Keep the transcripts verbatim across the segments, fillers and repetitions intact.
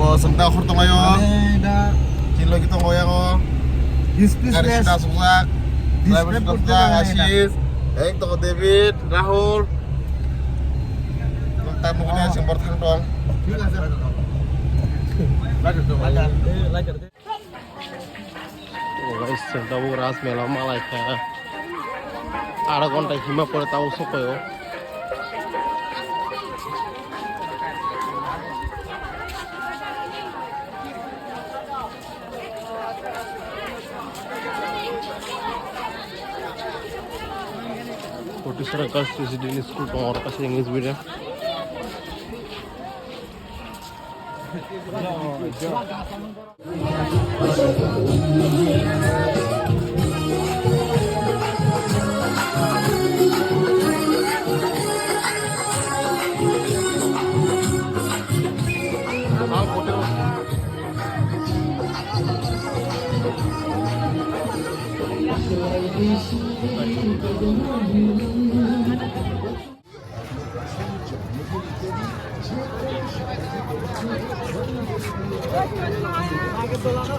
O, sengta khor tonglaio. Ane da. Chilo ki tongo yago. Display Gari less. Sida sukjak. Display Driver sida putri sukjak, tongo Asis. Eng tongo David, Rahul. Nokta nukni asing bor thang tong. Thik ase. Like kar do. Like kar do. Like kar do. O guys, tabuk Ras Mela malai kha. Ara ghonta hima pore tabuk sokoi o. Kotisora Girls Residential School tongo oro kaisa English medium.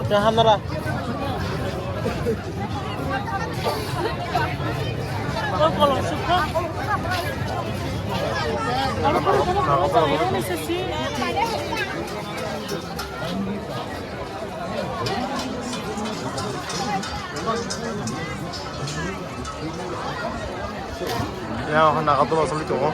Kya hamara? Ya, hana ka dola sali tongo.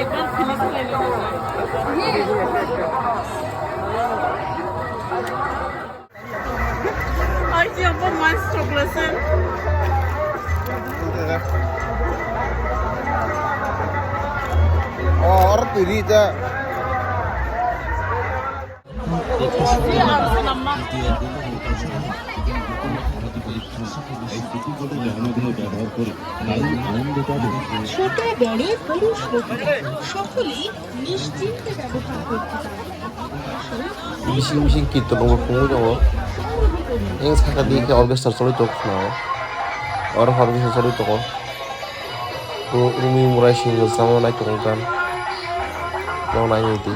एक बार फिनिश ले लो। Ay, tiempo más chocolate. Oh, oro twi ri ta. ছোট বড় পুরুষ মহিলা সকলেই নিশ্চিন্তে ব্যবহার করতে পারেন। Bising bising kito nungbo phungwi tongo. Yang saka di khe orchestra choli tongo khna o. Oro orchestra choli tongo. Ru-, Rumi Murai sing samo nai tongo gan. Nong nai di.